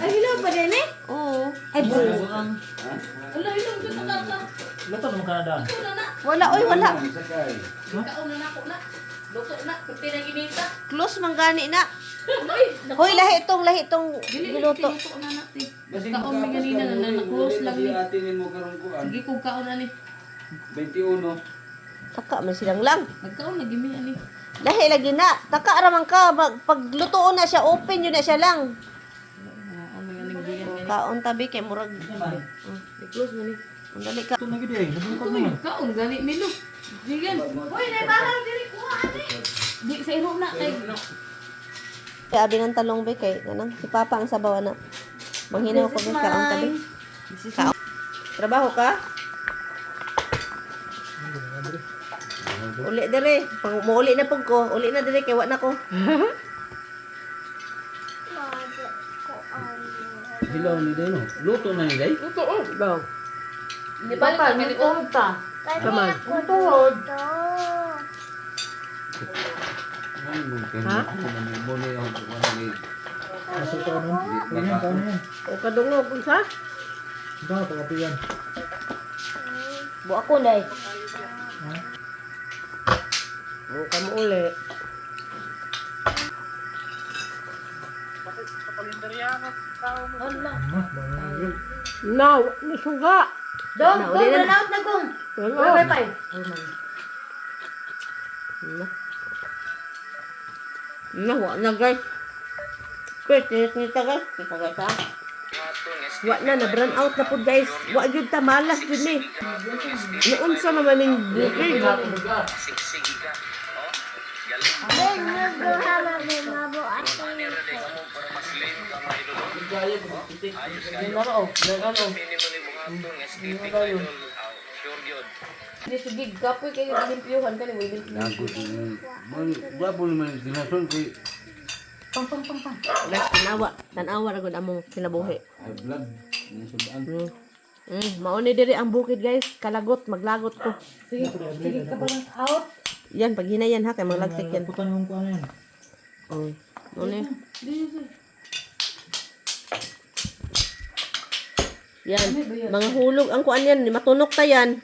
Ay, hilaw pa din eh. Oo. Ay, buang. Wala, ilong ko na ka. Luto naman ka na daan. Luto na na. Wala, oy, wala. Sakay. Kaon na nako na. Luto na. Kunti na ginita. Close man gani na. Uy, Hoy, lahi tong Dili giluto. Luto na natin. Basig Kaon mi makapas ganina ka, na uli, na-close uli lang na ni. Si ate ni mo karon kuan. Sige kung kaon na ni. 21. Taka man silang lang. Nagkaon na gimi ani. Lahi lagi na. Taka ra man ka paglutoon na siya, open yun na siya lang. Kaon mi ganing giyan gani. Kaon tabi kay murag. Di-close man ni. Ang dali ka. Ito na gid eh. Nabungkag Uy, naman. kaon gani milo. Gigan. Uy, naibahal diri kuha ani. Di sa iro na kay. Kay abi ng talong be kay kanang si Papa ang sabaw na. Manghinaw ko be kaon tabi. Kaon. Trabaho ka? Uli dire. Pag muuli na pug ko, uli na dire kay wa na ko. Hilaw ni day no. Luto na ni day. Di balik na gani oh. Tuhod. Ha? Bone ang kuan ni. Masuk ka nun. Pwede yan, kaon na yan. O kadungog unsa? Ito nga, pag-apian. Bu ako na eh. O kamo uli. Ah, bawang grill. Now, nisuga. Dong, Na, dong, uli na. run out na kong. Wala. Bye, bye. Na. Na, wa na guys. Guys, tinis nita guys. Kita guys ha. Wa na, na brown out na po guys. Wa gyud ta malas gyud ni. Naunsa naman ning bukid. Di sige kapoy kay limpyuhan kani way limpyo. Nago. Mon, gwapo naman ginason ko. Pang pang pang pang. Guys, tanawa. Tanawa ra gud among kinabuhi. High blood. Nasudaan. Mao ni diri ang bukid guys. Kalagot, maglagot ko. Sige, sige ka pa lang out. Yan, pag hinayan ha, kay maglagsik yan. Putan yung kuan yan. Oh. Mao ni. Yan, mga hulog ang kuan yan, matunok ta yan.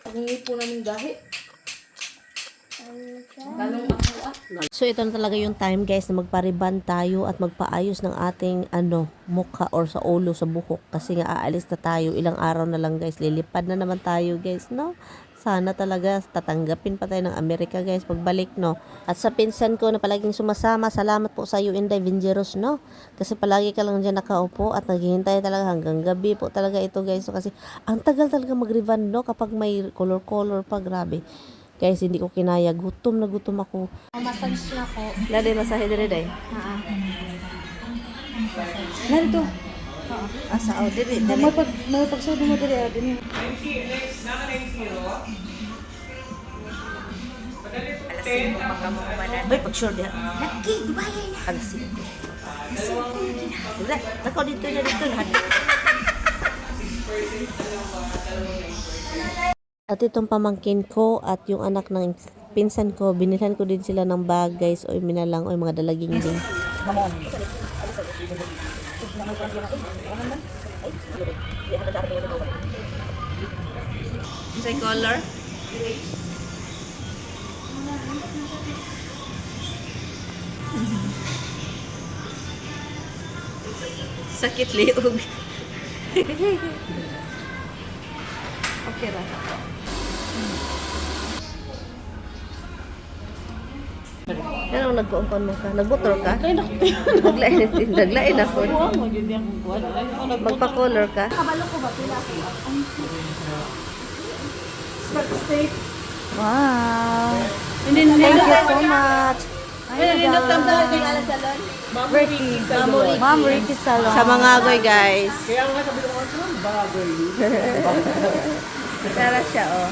Pangingipo na ning gahi. Galong ako ah. So ito na talaga yung time guys na magpariban tayo at magpaayos ng ating ano mukha or sa ulo sa buhok kasi nga aalis na tayo ilang araw na lang guys, lilipad na naman tayo guys, no? Sana talaga tatanggapin pa tayo ng Amerika guys pagbalik, no? At sa pinsan ko na palaging sumasama, salamat po sa iyo Inday Vingeros, no? Kasi palagi ka lang dyan nakaupo at naghihintay talaga hanggang gabi po talaga ito guys. So, kasi ang tagal talaga mag-revan, no, kapag may color-color pa, grabe. Guys, hindi ko kinaya. Gutom na gutom ako. Massage na ko. Lade, masahe dire day. Narito. Asa, oh, dire, dire. May pag may pagsod mo diri ah, dinhi. Bay, pag-sure diha. Laki, Dubai na. Alas 5. Wala, nakaw dito na dito. At itong pamangkin ko at yung anak ng pinsan ko, binilhan ko din sila ng bag, guys, o minalang, o mga dalaging din. Sa color? Sakit liog. Okay ra. Ano nagkuangkon mo ka? Nagmotor ka? Naglain naglain ako. Magpa-color ka? Wow. Thank you so much. Ay, Ma'am Ricky Salon. Sa mga agoy, guys. Kaya nga sabi ko nga, bagoy. Tara siya, oh.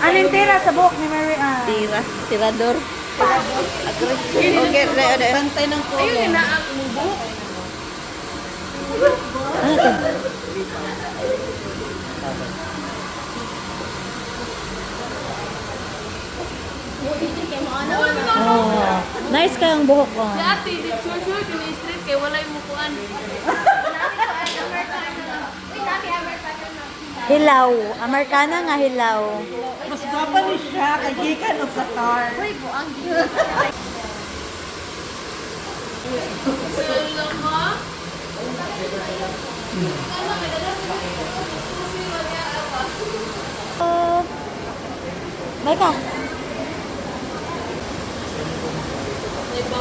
Anong tira sa buhok ni Mary Ann? Tira. Tirador. Agree. Okay, re, re. Pantay ng color. Ayun na ang mubo. Oh, nice kayong buhok ko. Si ate, di sure sure. walay mo kuan. Hilaw. Amerikana nga hilaw. Mas gwapa ni siya kay gikan og Qatar. May ka.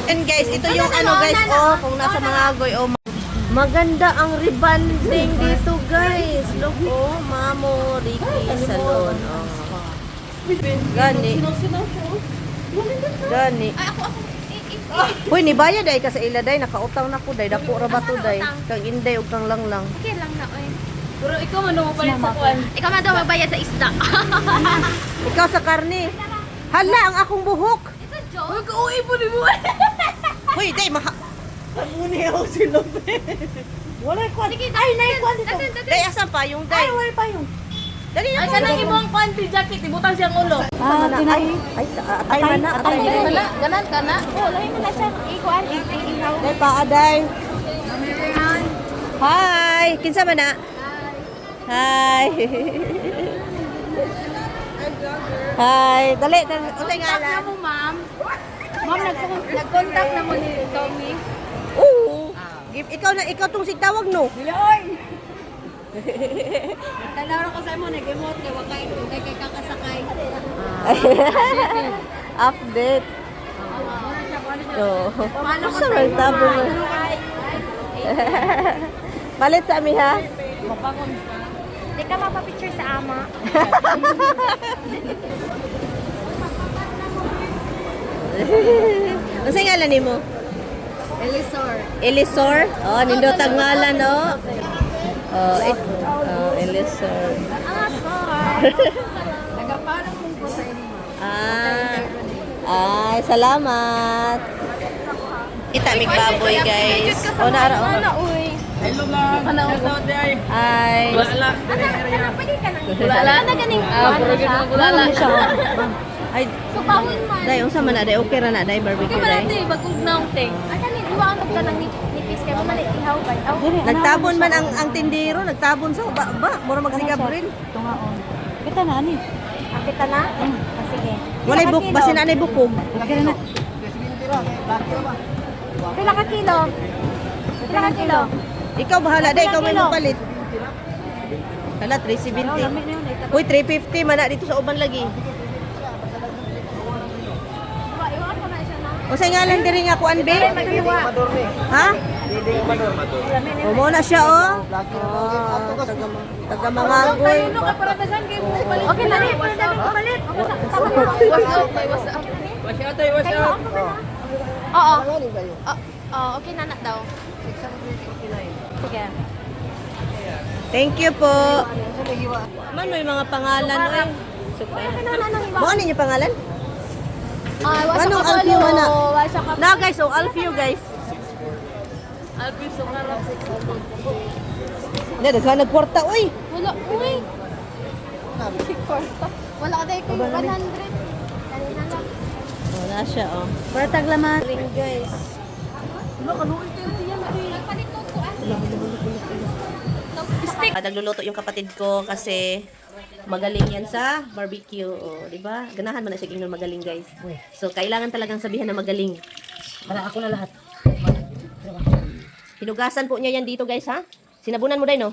And guys, ito yung ano guys, oh, kung nasa mga agoy, oh. Maganda ang rebanding dito guys. Look, oh, Mamo Ricky Salon. Oh. Gani. Gani. Ay, ako, ako. Uy, nibayad ay ka sa ila day, nakautang na ko day, dako ra ba to day. Kang inday ug kang langlang. Okay lang na, oy. Pero ikaw man mo palit sa kuan. Ikaw man daw magbayad sa isda. Ikaw sa karne. Hala, ang akong buhok. It's a joke. Uy, kauwi po ni mo. Uy, day maha. Muni ako si Lopez. Wala ko. Sige, ay, nay, kwan dito. Day asan pa yung day? Ay, wala pa yun. Dali na Ay, kanang imong kuan ti jacket, ibutang siyang ulo. Ah, tinay. Ay, atay man na, atay man na. Wala, ganan ka na. Oh, lahi mo na siya. Ikuan, ihaw. Day paa day. Hi, kinsa man na? Hi. Hi, dali, dali. Unsay Contact na ngalan? mo, ma'am. Ma'am, nag-contact na mo ni Tommy. Oo. Ikaw na ikaw tong sigtawag no. Tanaw ko sa imo nag-emote kay wakay kay kay kakasakay. Update. So, Asa man tabo mo? Palit sa ami ha. Di ka mapapicture sa ama. Unsay ngalan nimo? Elisor. Elisor? Oh, nindot ang ngalan no. Oh, it, oh, Elisor. Nagaparang mong ko sa inyo. Ah. Ay, salamat. Kita mig baboy, guys. Oh, nara oh. uy. Hello vlog. Shout out day. Hi. Wala. Kana, pwede ka nang. Wala la. Ano ganing Ah, puro gid mo wala la. Ay, Supahon man. day unsa man na day okay ra na day barbecue Okay man day. ate, bagong naong te. Ay, kani, iwaan ka nang nipis kay mo man ihaw ba? Aw. Nagtabon man ang tindero, nagtabon sa ba, ba mura magsigabril. Ito nga oh. Kita na ani. Ah, kita na? Ah, sige. Walay buk basin anay bukog. Okay na. Pila ka kilo? Pila ka kilo? Ikaw bahala day, ikaw may mapalit. Hala 370. Uy, 350 man na dito sa uban lagi. Iwaan ko na siya na. Unsay ngalan diri nga kuan be? Ha? O mo na siya oh. Oh, taga taga Mangagoy. Okay na rin. Pwede na palit. What's up, may what's up. Wash out ay, wash out. Oo. Oo, okay na na daw. Sige. Thank you po. Man may mga pangalan oy. Super. Mo ano yung pangalan? Ay, wasa Anong ka Alfio palo. man na? Wasa ka. Na guys, oh Alfio guys. Alvin Sukarap. Na daghan nagkwarta oy. Wala, uy. Wala ka tayo kay 100. Dali na lang. Wala siya oh. Baratag laman. Ring guys. Nagpalit ko ko ah. Ah, nagluluto yung kapatid ko kasi magaling yan sa barbecue, oh, di ba? Ganahan man na siya ingnon magaling, guys. So kailangan talagang sabihan na magaling. Para ako na lahat. Hinugasan po niya yan dito, guys, ha? Sinabunan mo dai, no?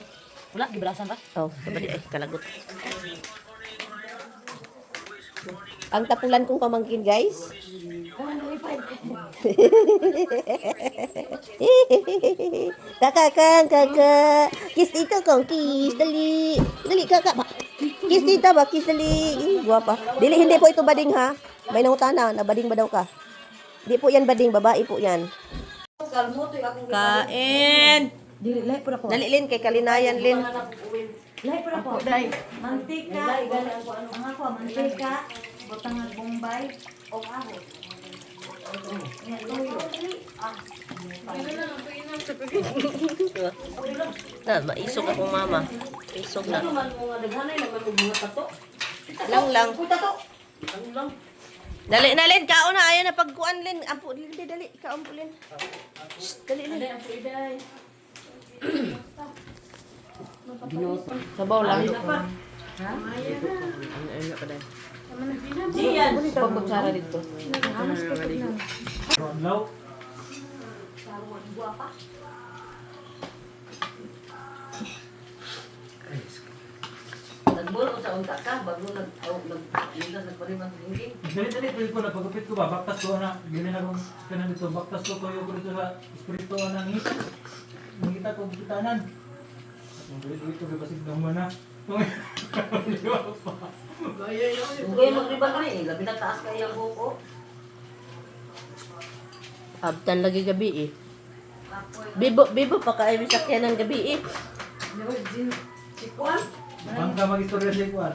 Wala, gibrasan ba? Oh, sabali ay kalagot. Ang tapulan kong pamangkin, guys. Kakak, kang, kakak. Kiss dito kong, kiss. Dali. Dali, kakak. Ba- Kiss dito ba? Kiss dali. Ih, Guwapa. Dili, hindi po ito bading, ha? May nangutana, na bading ba daw ka? Hindi po yan bading, babae po yan. Kain. Dili lahi pud ako. Dali, Lin, kay kalinayan, Lin. Lahi pud ako. Mantika. Ang ako mantika. Butang ang Bombay og aho. Na, maisog akong mama. Isog na. Lang lang. Dali na, Lin. Kaon na. Ayaw na pagkuan, Lin. Ampo, Lin. Dali. Kaon po, Lin. Shh, dali, Lin. Sabaw lang. Diyan. Pagkutsara dito. Adlaw. Nagbulo sa unta ka bago nag nag nag nagpariman sa dingding. Dali dali pwede ko na pagupit ko ba baktas ko na gili na kong kanan dito baktas ko tuyo ko dito sa espiritu na ngita. Ngita ko gitanan. Dili dito kay basig na na. Liwa pa. Kung kayo magriban na eh, labi na taas kayo ang buko. Abtan lagi gabi eh. Bibo, bibo pa kayo may sakyan ng gabi eh. Bangka magistorya sa ikuan.